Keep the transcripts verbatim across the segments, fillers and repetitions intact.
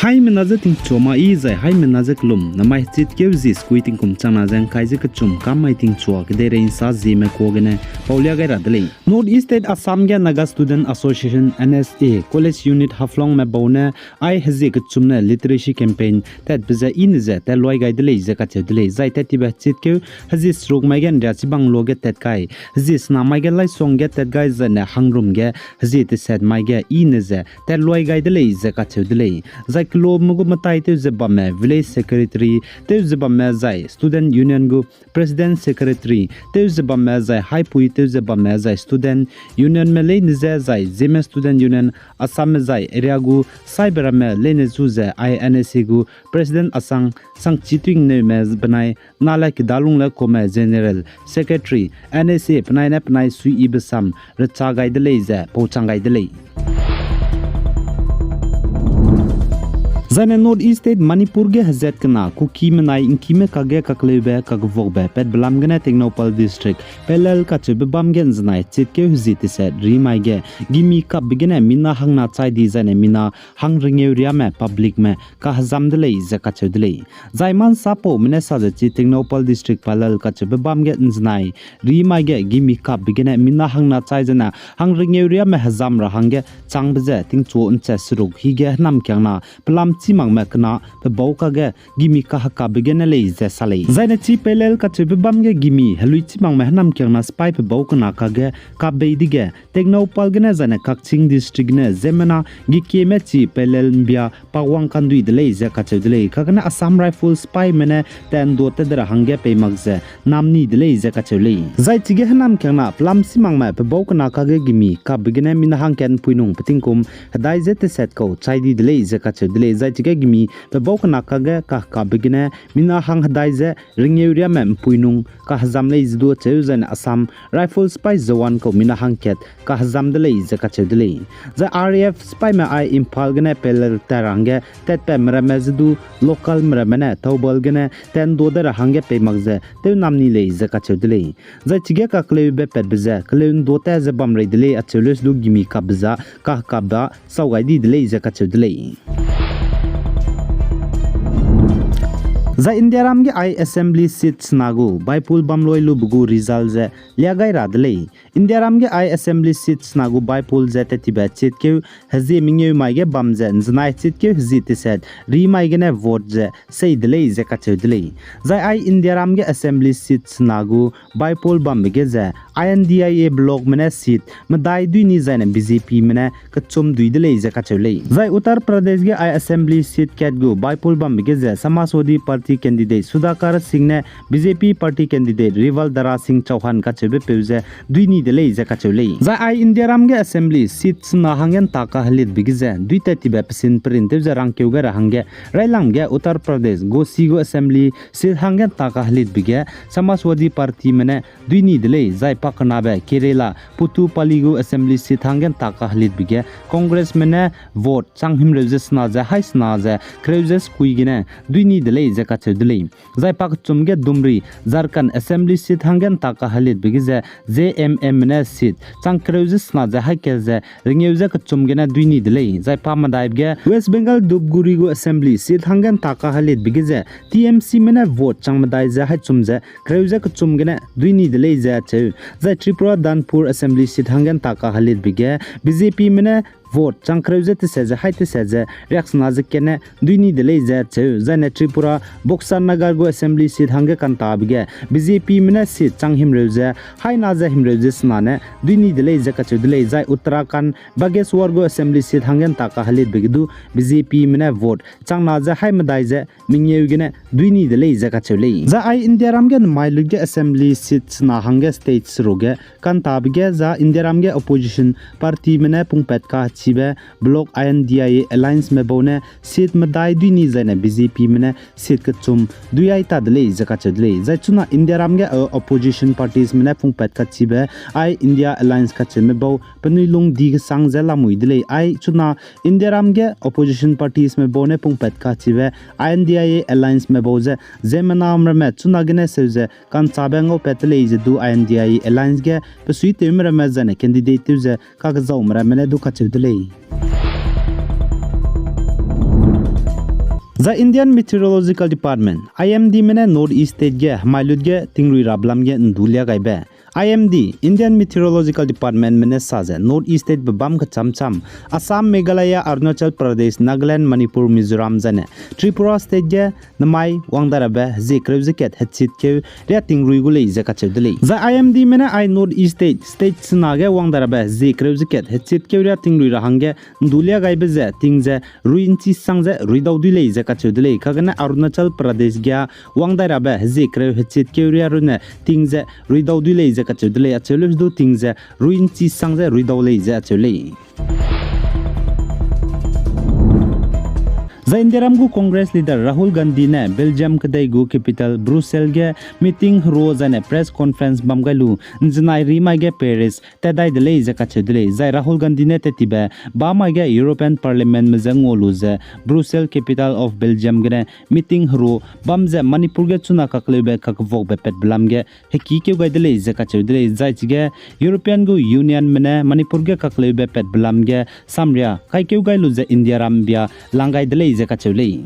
Haimena ze tingchua ma i zai haimena ze kelum, namai hechitkeu zi sekui tingkum changna ze ngkai ze kechum kam mai tingchua kedeirei nsa zieme kuâ gene paulia gai ra de lei. North East State Assam ge Naga Student Association, N S A, College Unit Haflongme bau ne ai hezie kechum ne literacy campaign tatbe ze i ne ze tatluai gai de lei ze kacheu de lei. Zai tattibe hechitkeu hezie seruk mai ge nria chibang luage tat gai, hezie sena mai ge laisong ge tat gai zai ne hangrum ge hezie teset mai ge i ne ze tatluai gai de lei ze kacheu de lei. Zai kelomme gu metai tew ze bamme village secretary tew ze bamme zai student union gu president secretary tew ze bamme zai haipui tew ze bamme zai student unionme leine ze zai Zeme Student Union Assamme zai area gu saibe ramme leine zu ze ai N S A gu president asang Sangchituingneume benai nale kedalungle kume general secretary N S A penai ne penai suiyibe sam recha gai de lei ze pauchang gai de lei. Zaine North East State Manipur ge hezat kena Kuki menai ngkime kage kakleube kakvokbe patbe lam gene Tengnoupal District Pallel kacheube bam ge nzenai chitkeu hezie teset ri mai ge gimi kapbe gene mina hangna chai di zaine mina hang rengeu riame publicme kahezam de lei ze kacheu de lei. Zai mansapaume ne sa ze chi Tengnoupal District Pallel kacheube bam ge nzenai ri mai ge gimi kapbe gene mina hangna chai zene hang rengeu riame hezam ra hangge changbe ze tingchu nche seruk hige hênamkiangna pelam chîmakme kena pebau kage gimi kahekapbe gene lei ze sa lei. Zaine chi Pallel kacheube bam ge gimi helui chîmakme hênamkiangna sipai pebau kena kage kap bei dege Tengnoupal gene zaine Kakching District gene ziemmena gekieme chi Pallel mbia pawang kandui de lei ze kacheu de lei. Kagene Assam Rifles sipaime ne tendo tat de ra hangge peimak ze namni de lei ze kacheu lei. Zai chige hênamkiangna pelam chîmakme pebau kena kage gimi kapbe gene mina hangkat mpuinung petingkum hedai ze teset kau chai di de lei ze kacheu de lei. Zai chige gimi pebau kena kage kahekapbe gene mina hang hedai ze rengeu riame mpuinung kahezam lei ze du acheu zaine Assam Rifles sipai jawan kau mina hangkat kahezam de lei ze kacheu de lei. Zai R A F sipaime ai Imphal gene Pallel tat ra hangge tatpatme ramme ze du localme ramme ne Thoubal gene tendo de ra hangge peimak ze tew namni lei ze kacheu de lei. Zai chige kakleube patbe ze keleu ndo tat ze bam rei de lei acheu leu se du gimi kapbe za kahekapbe sau gai di de lei ze kacheu de lei. Zai Indiaram ge ai assembly seat sena gu bypoll bam loi lube gu result ze lia gai ra de lei. Indiaram ge ai assembly seat sena gu bypoll ze tattibe chitkeu hezie mengeu mai ge bam ze nzenai chitkeu hezie teset ri mai gene vote ze sei de lei ze kacheu de lei. Zai ai Indiaram ge assembly seat sena gu bypoll bambe ge ze I N D I A blockme ne seat medai dui ni zaine B J Pme ne kechum dui de lei ze kacheu lei. Zai Uttar Pradesh ge ai assembly seat kat gu bypoll bambe ge ze Samajwadi Party candidate Sudhakar Singh ne B J P party candidate Rival Dara Singh Chauhan kacheube peu ze dui ni de lei ze kacheu lei. Zai ai Indiaram ge assembly seat sena hangge nta kahelitbe ge ze dui tattibe pesin perin tew ze rangkeu gai ra hangge railam ge Uttar Pradesh Ghosi gu assembly seat hangge nta kahelitbe ge Samajwadi Partyme ne dui ni de lei. Zai pakenabe Kerala Puthuppally gu assembly seat hangge nta kahelitbe ge Congressme ne vote chang himreu ze sena ze hai sena ze kereu ze sekui gene dui ni de lei ze kacheu de lei. Zai pakechum ge Dhumri Jharkhand assembly seat hangge nta kahelitbe ge ze J M M ne seat chang kereu ze sena ze hai kat ze rengeu ze kechum gene dui ni de lei. Zai pamedaibe ge West Bengal Dhupguri gu assembly seat hangge nta kahelitbe ge ze T M Cme ne vote chang medai ze hai chum ze kereu ze kechum gene dui ni de lei ze acheu. Zai Tripura Dhanpur assembly seat hangge nta kahelitbe ge B J Pme ne vote chang kereu ze teset ze hai teset ze riaksena ze kene dui ni de lei ze acheu. Zaine Tripura Boxanagar gu assembly seat hangge kantabe ge B J Pme ne seat chang himreu ze haina ze himreu ze sena ne dui ni de lei ze kacheu de lei. Zai Uttarakhand Bageshwar gu assembly seat hangge nta kahelitbe ge du B J Pme ne vote changna ze hai medai ze mengeu gene dui ni de lei ze kacheu lei. Zai ai Indiaram ge nemai lut ge assembly seat sena hangge state seruk ge kantabe ge za Indiaram ge opposition partyme ne pungpat kachibe bloc I N D I A allianceme bau ne seat medai dui ni zaine B J Pme ne seat kechum dui ai ta de lei ze kacheu de lei. Zai chuna Indiaram ge, uh, opposition partiesme ne pungpat kachibe ai India Alliance kacheume bau penui lung di kesang ze lamui de lei. Ai chuna Indiaram ge opposition partiesme bau ne pungpat kachibe I N D I A allianceme bau ze ziemmena ramme chuna gene seu ze ka'nchâbe ngaupat de lei ze du I N D I A alliance ge besuitewme ramme zaine candidate tew ze kakezaume ramme ne du kacheu de lei. Zai Indian Meteorological Department, I M Dme ne North East State ge hemai lut ge tingrui rabe lam ge ’ndu lia gaibe. I M D, Indian Meteorological Departmentme ne sa ze North East Statebe bam kecham cham, Assam, Meghalaya, Arunachal Pradesh, Nagaland, Manipur, Mizoram zaine Tripura State ge nemai wang dai rabe hezie kereu ze kat hechit keu riâ tingrui gu lei ze kacheu de lei. Zai I M Dme ne ai North East State, state sena ge wang dai rabe hezie kereu ze kat hechit keu riâ tingrui ra hangge ’ndu lia gaibe ze ting ze rui ’nchi sang ze ruidau dui lei ze kacheu de lei. Kagene Arunachal Pradesh ge wang dai rabe hezie kereu hechit keu riâ runne ting ze ruidau dui lei ze kacheu de lei. Acheu leu du ting ze rui ’nchi sang ze ruidau lei ze acheu lei. Zai Indiaram gu Congress leader Rahul Gandhi ne Belgium kedei gu capital Brussels ge meeting hero zaine press conference bam gai lu, ’nzenai rimai ge Paris tat dai de lei ze kacheu de lei. Zai Rahul Gandhi ne tat tibe bamai ge European Parliamentme je ngua lu ze Brussels, capital of Belgium gene meeting hero bam ze Manipur ge chuna kakleube kakvokbe patbe lam ge hekî keu gai de lei ze kacheu de lei. Zai chige European gu Unionme ne Manipur ge kakleube patbe lam ge samria kaikeu gai lu ze Indiaram ’mbia lang gai de lei ze kacheu lei.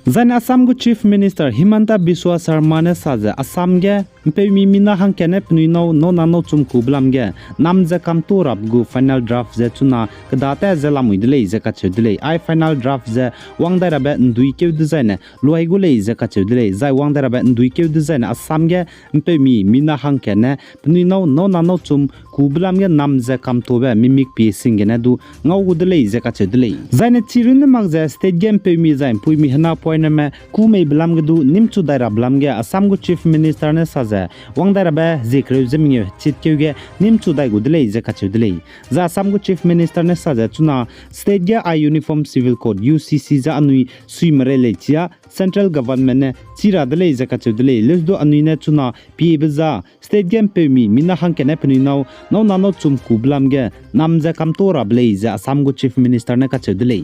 Zaine Assam gu Chief Minister Himanta Biswa Sarma ne sa ze Assam ge ’mpeumi mina hangkatne penui nâu nâu na nâu chum kube lam ge nam ze kamto rabe gu final draft ze chuna kedâ ta ze lamui de lei ze kacheu de lei. Ai final draft ze wang dai rabe ’nduikeu dezaine luai gu lei ze kacheu de lei. Zai wang dai rabe ’nduikeu dezaine Assam ge ’mpeumi mina hangkatne penui nâu nâu na nâu chum kube lam ge nam ze kamtobe mimik pie sing gene du ngau gu de lei ze kacheu de lei. Zaine chirunne mak ze state ge ’mpeumi zai ’mpuimi hena poineme kû meibe lam ge du nîmchu dai rabe lam ge Assam gu Chief Minister ne sa ze wang dai rabe hezie kereu ze mengeu hechit keu ge nîmchu dai gu de lei ze kacheu de lei. Zai Assam gu Chief Minister ne sa ze chuna state ge ai Uniform Civil Code, U C C ze anui suimerei lei chia central government ne chi ra de lei ze kacheu de lei. Leusdu anui ne chuna piebe za state ge ’mpeumi mina hangkatne penui nâu nâu na nâu chum kube lam ge nam ze kamto rabe lei ze Assam gu Chief Minister ne kacheu de lei.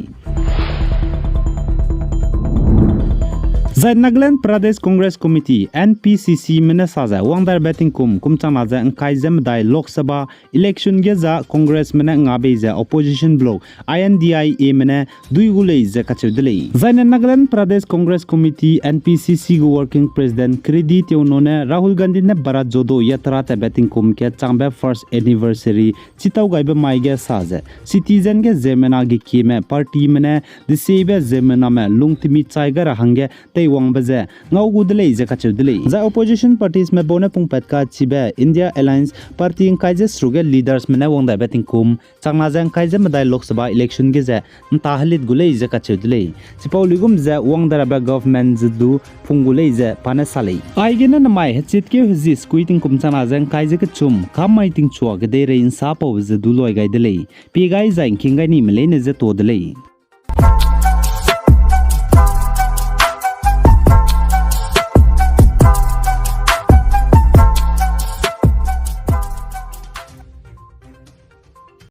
Zai Nagaland Pradesh Congress Committee, N P C Cme ne sa ze wang dai rabe tingkum kum changna ze ’ngkai ze medai Lok Sabha election ge za Congressme ne nga bei ze opposition bloc I N D I Ame ne dui gu lei ze kacheu de lei. Zaine Nagaland Pradesh Congress Committee, N P C C gu working president Kriti Tiono ne Rahul Gandhi ne Bharat Jodo Yatra tatbe tingkum ke changbe first anniversary chitau gaibe mai ge sa ze citizen ge ziemmena gekieme partyme ne desiebe ziemmename lungtemi chai gai ra hangge teiwangbe ze ngau gu de lei ze kacheu de lei. Zai opposition partiesme bau ne pungpat kachibe India Alliance Party ’ngkai ze seruk ge leadersme ne wang daibe tingkum changna ze ’ngkai ze medai Lok Sabha election ge ze ’nta helit gu lei ze kacheu de lei. Chipau luigum ze wang dai rabe government ze du pung gu lei ze pa ne sa lei. Aigene nemai hechit keu hezie sekui tingkum changna ze ’ngkai ze kechum kam mai tingchua kedeirei ’nsa paube ze du luai gai de lei. Pie gai zai ’ngking gai nime leine ze tuâ de lei.